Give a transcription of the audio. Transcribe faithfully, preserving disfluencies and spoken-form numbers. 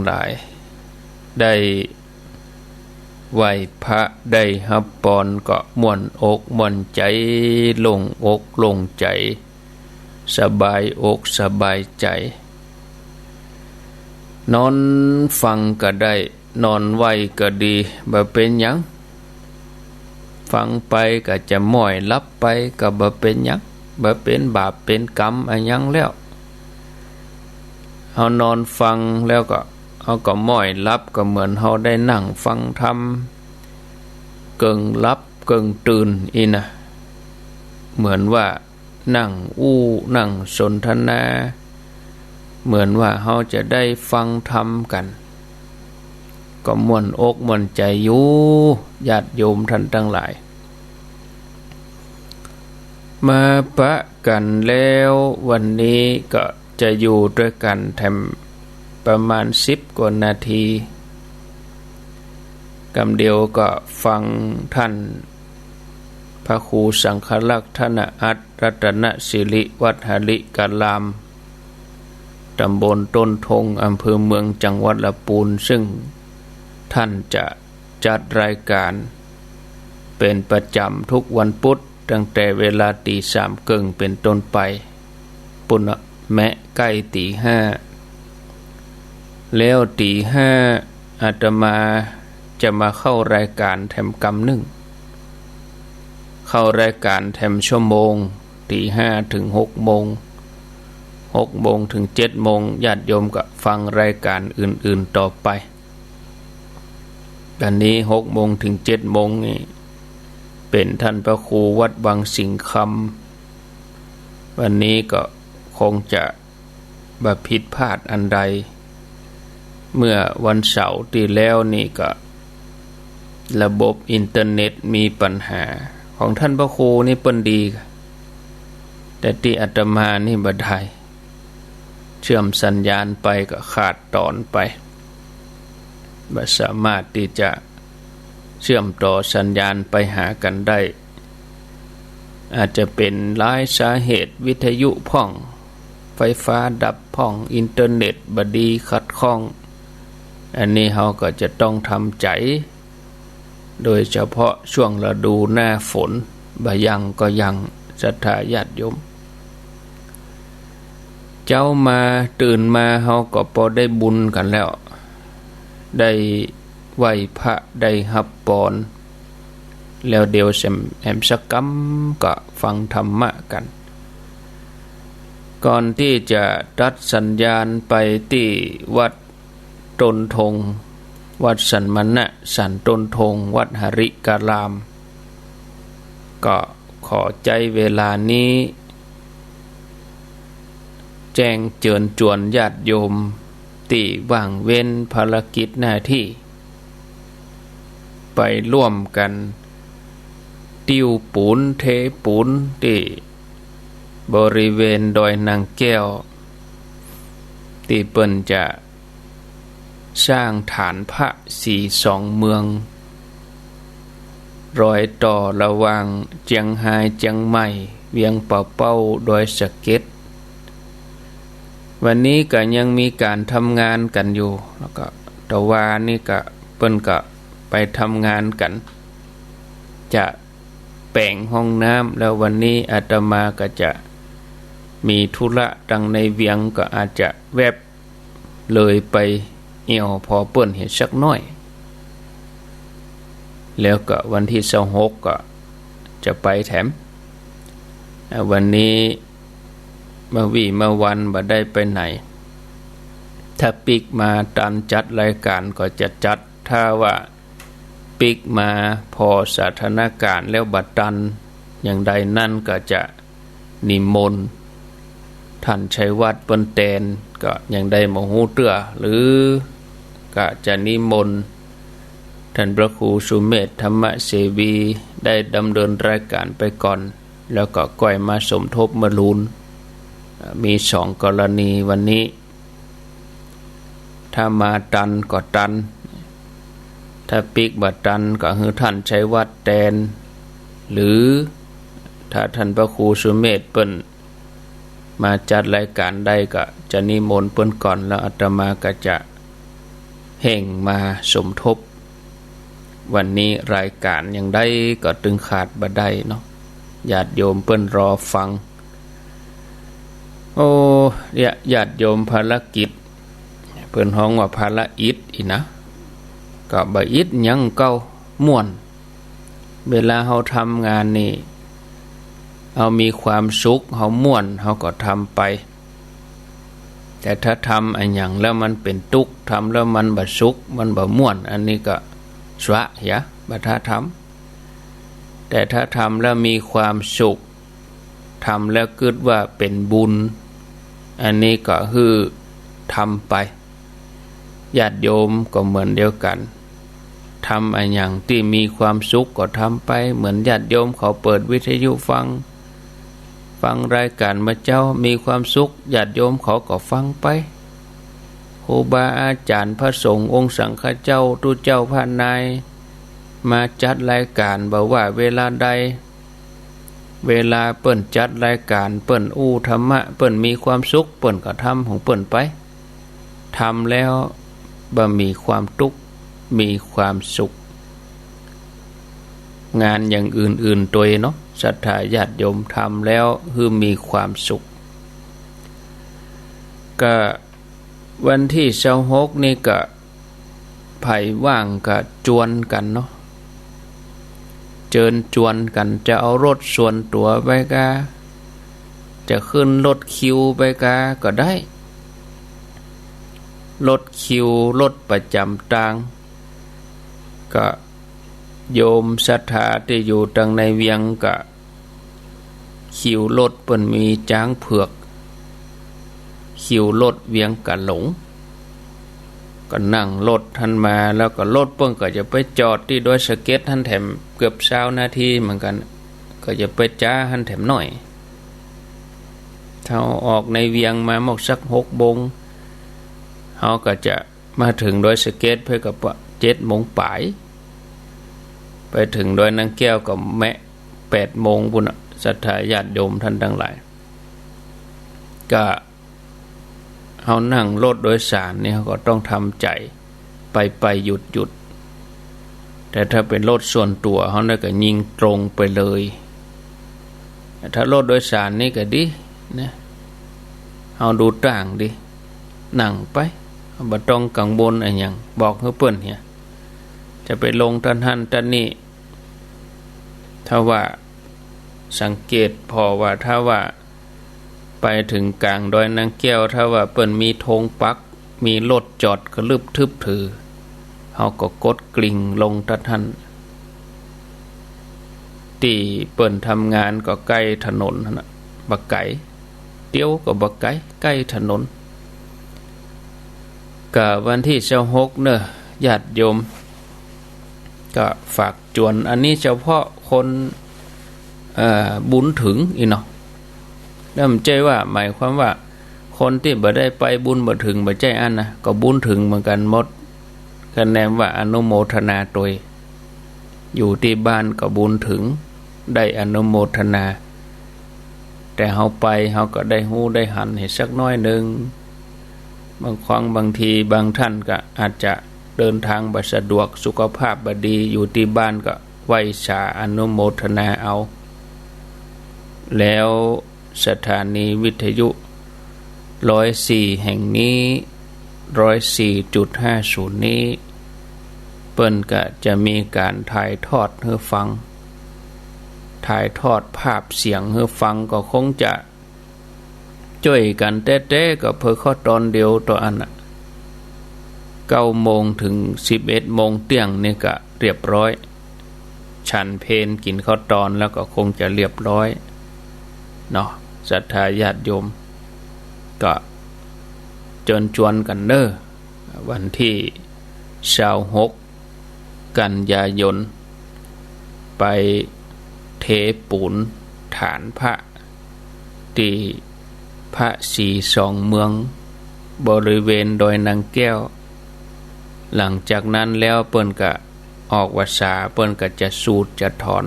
หลาย ได้ไหว้พระ ได้ฮับปอนก็ม่วนอกม่วนใจ๋ โล่งอกโล่งใจ๋ สบายอกสบายใจ๋ นอนฟังก็ได้ นอนไหว้ก็ดี บ่เป๋นหยัง ฟังไปก็จะม้อยหลับไปก็บ่เป๋นหยัง บ่เป๋นบาปเป๋นกรรมอะหยังแล้ว เฮานอนฟังแล้วก็ เฮาก็ม้อยหลับ ก็เหมือนเฮาได้นั่งฟังธรรม เกิ่งหลับเกิ่งตื่นอี้นะ เหมือนว่า นั่งอู้นั่งสนทนา เหมือนว่าเฮาจะได้ฟังธรรมกั๋น ก็ม่วนอกม่วนใจ๋อยู่ ญาติโยมท่านตังหลาย มาปะกั๋นแล้ว วันนี้ก็จะอยู่ตวยกั๋นแถมประมาณสิบกว่านาที กำเดียวก็ฟังท่านพระครูสังฆรักษ์ธนอัต รัตนสิริ วัดหริการาม ตำบลต้นทง อำเภอเมือง จังหวัดลำพูน ซึ่งท่านจะจัดรายการเป๋นประจ๋ำทุกวันพุธ ตั้งแต่เวลาตี๋สามเกิ่งเป๋นต้นไป ปู้นนะ แมะใก้ตี๋ห้า แล้วตี๋ห้า อาตมาจะมาเข้ารายการแถมกำนึ่ง เข้ารายการแถมชั่วโมง ตี๋ห้าเถิงหกโมง หกโมงเถิงเจ็ดโมง ญาติโยมก็ฟังรายการอื่นๆ ต่อไป อันนี้หกโมงเถิงเจ็ดโมงนี่ เป๋นท่านพระครูวัดวังสิงห์คำ วันนี้ก็คงจะบ่ผิดพลาดอันใด เมื่อวันเสาร์ตี้แล้วนี่ก็ ระบบอินเทอร์เน็ตมีปัญหา ของท่านพระครูนี่เปิ้นดี แต่ตี้อาตมานี่บ่ได้ เชื่อมสัญญาณไปก็ขาดตอนไป บ่สามารถตี้จะเชื่อมต่อสัญญาณไปหากั๋นได้ อาจจะเป๋นหลายสาเหตุ วิทยุพ่อง ไฟฟ้าดับพ่อง อินเทอร์เน็ตบ่ดีขัดข้อง อันนี้เฮาก็จะต้องทำใจ๋ โดยเฉพาะช่วงฤดูหน้าฝน บ่ยังก็ยัง ศรัทธาญาติโยม เจ๊ามาตื่นมาเฮาก็ปอได้บุญกั๋นแล้ว ได้ไหว้พระ ได้ฮับปอน แล้วเดี๋ยวแหมสักกำก็ฟังธรรมะกั๋น ก่อนตี้จะตัดสัญญาณไปตี้วัด ต้นทง วัดสันมณะ สันต้นทง วัดหริการาม ก็ขอใจ๊เวลานี้ แจ้งเจิญจวนญาติโยมตี้ว่างเว้นภารกิจหน้าตี้ ไปร่วมกั๋นติ้วปูนเทปูนตี้บริเวณดอยนางแก้ว ตี้เปิ้นจะ สร้างฐานพระศรีสองเมือง รอยต่อระหว่างเจียงฮายเจียงใหม่ เวียงป่าเป้า ดอยสะเก็ด วันนี้ก็ยังมีก๋านทำงานกั๋นอยู่ แล้วก็ตะวานี้ก็เปิ้นก็ไปทำงานกั๋น จะแป๋งห้องน้ำ แล้ววันนี้อาตมาก็จะมีธุระตังในเวียง ก็อาจจะแวบ เลยไปแอ่วผ่อเปิ้นเหียสักหน้อย แล้วก็วันตี้ซาวหกก็จะไปแถม อ่า วันนี้มาวี้มาวันบ่ได้ไปไหน ถ้าปิ๊กมาตันจัดรายก๋านก็จะจัด ถ้าว่าปิ๊กมาผ่อสถานก๋านแล้วบ่ตันอย่างใดนั้นก็จะ นิมนต์ท่านชัยวัฒน์เปิ้นแตน ก็ยังได้บ่ฮู้เตื้อ หรือก็จะนิมนต์ท่านพระครูสุเมธธรรมเสวี ได้ดำเนินรายก๋านไปก่อน แล้วก็ก้อยมาสมทบเมื่อลูน มีสองกรณีวันนี้ ถ้ามาตันก็ตัน ถ้าปิ๊กบ่ตันก็หื้อท่านชัยวัฒน์แตน หรือถ้าท่านพระครูสุเมธเปิ้นมาจัดรายก๋านได้ก็จะนิมนต์เปิ้นก่อน แล้วอาตมาก็จะ แห่งมาสมทบ วันนี้รายก๋านอย่างใดก็ตึงขาดบ่ได้เนาะ ญาติโยมเปิ้นรอฟัง โอ้ เนี่ย ญาติโยมภารกิจ เปิ้นฮ้องว่าภาระอิดอี้นะ ก็บ่อิดหยัง เก๊าม่วน เวลาเฮาทำงานนี่ เฮามีความสุข เฮาม่วน เฮาก็ทำไป แต่ถ้าทำอะหยังแล้วมันเป๋นตุ๊กข์ ทำแล้วมันบ่สุข มันบ่ม่วน อันนี้ก็สละเหีย บ่ถ้าทำ แต่ถ้าทำแล้วมีความสุข ทำแล้วกึ๊ดว่าเป๋นบุญ อันนี้ก็หื้อทำไป ญาติโยมก็เหมือนเดียวกั๋น ทำอะหยังตี้มีความสุขก็ทำไป เหมือนญาติโยมเขาเปิดวิทยุฟัง ฟังรายก๋านเมื่อเจ๊า มีความสุข ญาติโยมเขาก็ฟังไป ครูบาอาจ๋ารย์ พระสงฆ์องค์สังฆเจ้า ตุ๊เจ้าพระนาย มาจัดรายก๋าน บ่ว่าเวลาใด เวลาเปิ้นจัดรายก๋าน เปิ้นอู้ธรรมะ เปิ้นมีความสุข เปิ้นก็ทำของเปิ้นไป ทำแล้วบ่มีความตุ๊กข์ มีความสุข งานอย่างอื่นๆ ตวยเนาะ ศรัทธาญาติโยม ทำแล้วหื้อมีความสุข ก็วันตี้ซาวหกนี่ก็ ใผว่างก็จวนกั๋นเนาะ เจิญจวนกั๋น จะเอารถส่วนตั๋วไปกา จะขึ้นรถคิวไปกาก็ได้ รถคิว รถประจ๋ำตาง ก็โยมศรัทธาตี้อยู่ตังในเวียงก็ คิวรถเปิ้นมีจ๊างเผือก คิวรถเวียงก๋าหลง ก็นั่งรถหั้นมา แล้วก็รถเปิ้นก็จะไปจอดตี้ดอยสะเก็ดหั้นแถมเกือบซาวนาทีเหมือนกั๋น ก็จะไปจ๊าหั้นแถมหน้อย ถ้าเฮาออกในเวียงมาหมดสักหกโมง เฮาก็จะ มาเถิงดอยสะเก็ดเปิ้นก็เจ็ดโมงป๋าย ไปเถิงดอยนางแก้วก็แมะแปดโมงปู้นน่ะ ศรัทธาญาติโยมต้านตังหลาย ก็เฮานั่งรถโดยสารนี่ เฮาก็ต้องทำใจ๋ ไปๆ หยุดๆ แต่ถ้าเป๋นรถส่วนตั๋วเฮานี่ก็ยิงตรงไปเลย ถ้ารถโดยสารนี่ก็ดีนะ เฮาดูตางดี นั่งไป บ่ต้องกังวลอะหยัง บอกหื้อเปิ้นเหีย จะไปลงต้านหั้นต้านนี่ ถ้าว่าสังเกตผ่อว่า ถ้าว่าไปเถิงก๋างดอยนางแก้ว ถ้าว่าเปิ้นมีธงปัก มีรถจอดกระลึบทึบถือ เฮาก็กดกริ่งลงตั๊ดหั้น ตี้เปิ้นทำงานก็ใก้ถนนหั้นน่ะ บ่ไก๋ เตียวก็บ่ไก๋ ใก้ถนน ก็วันตี้ซาวหกเน่อ ญาติโยม ก็ฝากจวน อันนี้เฉพาะคน เอ่อ บุญเถิงอี้เนาะ แล้วบ่ใจ้ว่า หมายความว่า คนตี้บ่ได้ไปบุญบ่เถิง บ่ใจ้อั้นนะ ก็บุญเถิงเหมือนกั๋นหมด คะแนนว่าอนุโมทนาตวย อยู่ตี้บ้านก็บุญเถิง ได้อนุโมทนา แต่เฮาไป เฮาก็ได้ฮู้ได้หันเหียสักหน้อยนึ่ง บางครั้งบางทีบางต้านก็อาจจะเดินตางบ่สะดวก สุขภาพบ่ดี อยู่ตี้บ้านก็ไหว้สาอนุโมทนาเอา แล้วสถานีวิทยุร้อยสี่แห่งนี้ ร้อยสี่จุดห้าศูนย์นี้ เปิ้นก็จะมีก๋านถ่ายทอดหื้อฟัง ถ่ายทอดภาพเสียงหื้อฟัง ก็คงจะ จ้วยกั๋นแต๊ๆ ก็เผลอข้าวตอนเดียวเต้าอั้นน่ะ เก้าโมงเถิงสิบเอ็ดโมงเตี้ยงนี่ก็เรียบร้อย ฉันเพลกิ๋นข้าวตอนแล้วก็คงจะเรียบร้อยเนาะ ศรัทธาญาติโยม ก็เจิญจวนกั๋นเน่อ วันตี้ซาวหก กันยายน ไปเทปูนฐานพระ ตี้พระศรีสองเมือง บริเวณดอยนางแก้ว หลังจากนั้นแล้วเปิ้นก็ออกพรรษา เปิ้นก็จะสูตรจะถอน